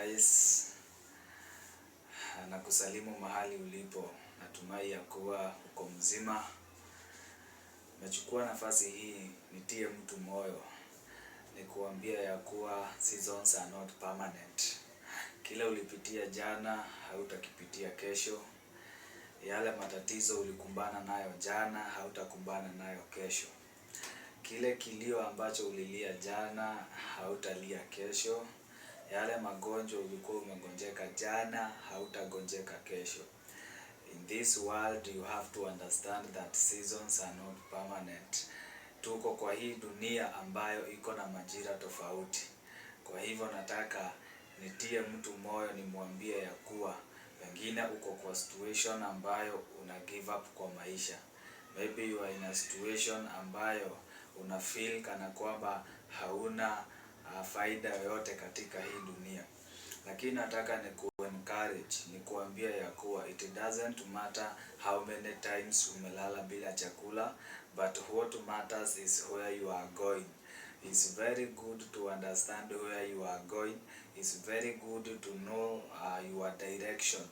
Guys, nakusalimu mahali ulipo, natumai ya kuwa uko mzima. Nachukua nafasi hii nitie mtu moyo, nikuambia ya kuwa seasons are not permanent. Kile ulipitia jana hautakipitia kesho. Yale matatizo ulikumbana nayo jana hautakumbana nayo kesho. Kile kilio ambacho ulilia jana hautalia kesho. Yale magonjwa ulikuwa umegonjeka jana hautagonjeka kesho. In this world you have to understand that seasons are not permanent. Tuko kwa hii dunia ambayo iko na majira tofauti. Kwa hivyo nataka nitie mtu moyo, nimwambie ya kuwa pengine uko kwa situation ambayo una give up kwa maisha. Maybe you are in a situation ambayo una feel kana kwamba hauna faida yoyote katika hii dunia. Lakini nataka niku encourage, nikuambie ya kuwa it doesn't matter how many times umelala bila chakula, but what matters is where you are going. It's very good to understand where you are going. It's very good to know your direction.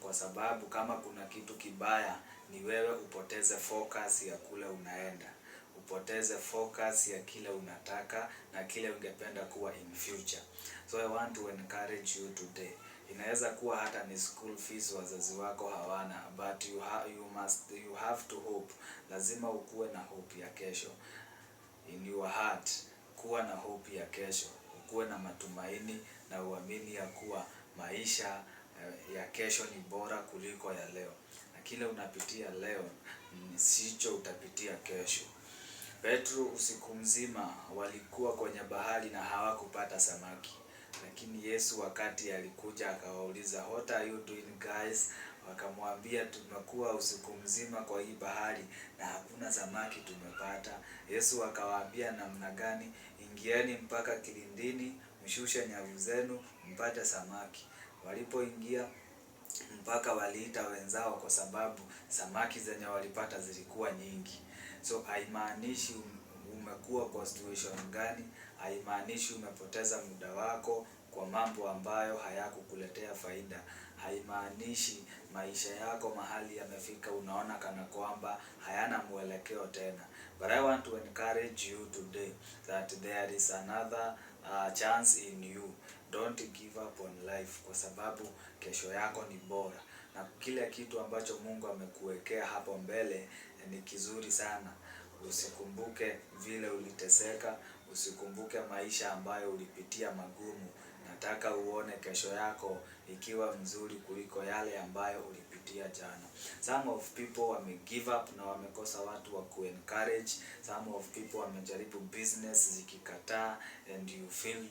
Kwa sababu kama kuna kitu kibaya ni wewe upoteze focus ya kule unaenda. Upoteze focus ya kile unataka na kile ungependa kuwa in future. So I want to encourage you today. Inaweza kuwa hata ni school fees wazazi wako hawana, but you have to hope. Lazima ukuwe na hope ya kesho. In your heart, kuwa na hope ya kesho. Ukuwe na matumaini na uamini ya kuwa maisha ya kesho ni bora kuliko ya leo. Na kile unapitia leo sicho utapitia kesho. Petro usiku mzima walikuwa kwenye bahari na hawakupata samaki. Lakini Yesu wakati alikuja akawauliza, "What are you doing, guys?" Wakamwambia, "Tumekuwa usiku mzima kwa hii bahari na hakuna samaki tumepata." Yesu akawaambia namna gani? "Ingieni mpaka kilindini, mshushe nyavu zenu, mpate samaki." Walipoingia mpaka waliita wenzao kwa sababu samaki zenye walipata zilikuwa nyingi. So haimaanishi umekuwa kwa situation gani, haimaanishi umepoteza muda wako kwa mambo ambayo hayakukuletea faida. Haimaanishi maisha yako mahali yamefika unaona kana kwamba hayana mwelekeo tena. But I want to encourage you today that there is another chance in you. Don't give up on life kwa sababu kesho yako ni bora. Na kile kitu ambacho Mungu amekuwekea hapo mbele ni kizuri sana. Usikumbuke vile uliteseka, usikumbuke maisha ambayo ulipitia magumu. Nataka uone kesho yako ikiwa mzuri kuliko yale ambayo ulipitia jana. Some of people wame give up na wamekosa watu wa kuencourage. Some of people wamejaribu business zikikataa and you feel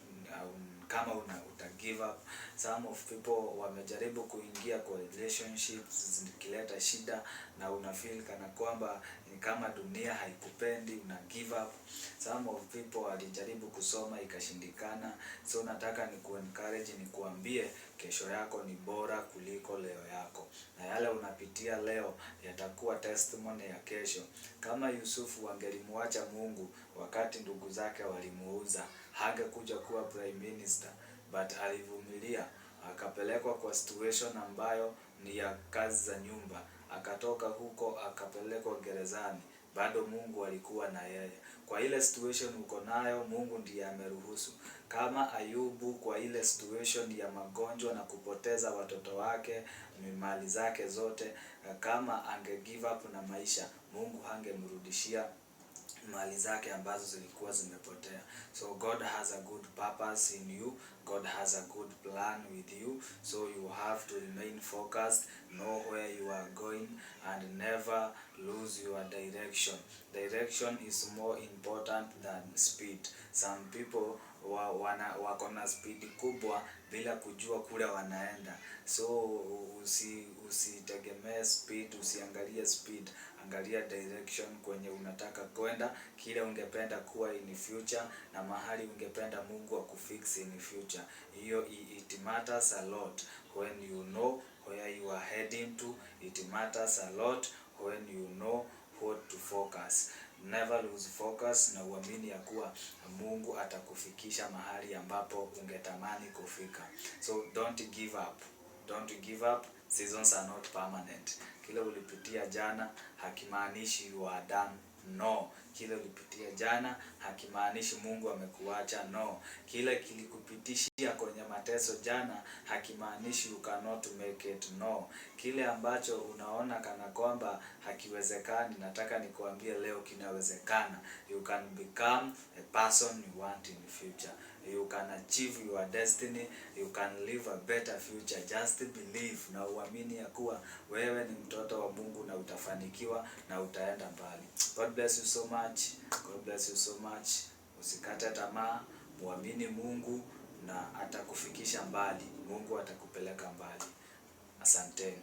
kama uta give up. Some of people wamejaribu kuingia kwa relationships zikileta shida na una feel kana kwamba ni kama dunia haikupendi, una give up. Some of people walijaribu kusoma ikashindikana. So nataka ni kuencourage, nikuambie kesho yako ni bora kuliko leo yako. Na yale unapitia leo yatakuwa testimony ya kesho. Kama Yusufu angelimuacha Mungu wakati ndugu zake walimuuza, hangekuja kuwa prime minister, but alivumilia, akapelekwa kwa situation ambayo ni ya kazi za nyumba, akatoka huko akapelekwa gerezani, bado Mungu alikuwa na yeye. Kwa ile situation uko nayo, Mungu ndiye ameruhusu. Kama Ayubu kwa ile situation ya magonjwa na kupoteza watoto wake, mali zake zote, kama ange give up na maisha, Mungu hangemrudishia mali zake ambazo zilikuwa zimepotea. So God has a good purpose in you. God has a good plan with you. So you have to remain focused, know where you are going and never lose your direction. Direction is more important than speed. Some people wako na speed kubwa bila kujua kule wanaenda. So usitegemee speed, usiangalie speed, angalia direction kwenye unataka kwenda, kile ungependa kuwa in future na mahali ungependa Mungu akufix in future. Hiyo it matters a lot when you know where you are heading to. It matters a lot when you know what to focus. Never lose focus na uamini ya kuwa Mungu atakufikisha mahali ambapo ungetamani kufika. So don't give up. Don't give up. Seasons are not permanent. Kile ulipitia jana hakimaanishi you are done. No. Kile ulipitia jana hakimaanishi Mungu amekuacha. No. Kile kilikupitishia kwenye mateso jana hakimaanishi you cannot make it. No. Kile ambacho unaona kana kwamba hakiwezekani, nataka nikuambie leo kinawezekana. You can become a person you want in the future. You can achieve your destiny. You can live a better future. Just believe na uamini ya kuwa wewe ni mtoto wa Mungu na utafanikiwa na utaenda mbali. God bless you so much. God bless you so much. Usikate tamaa, muamini Mungu na atakufikisha mbali. Mungu atakupeleka mbali. Asanteni.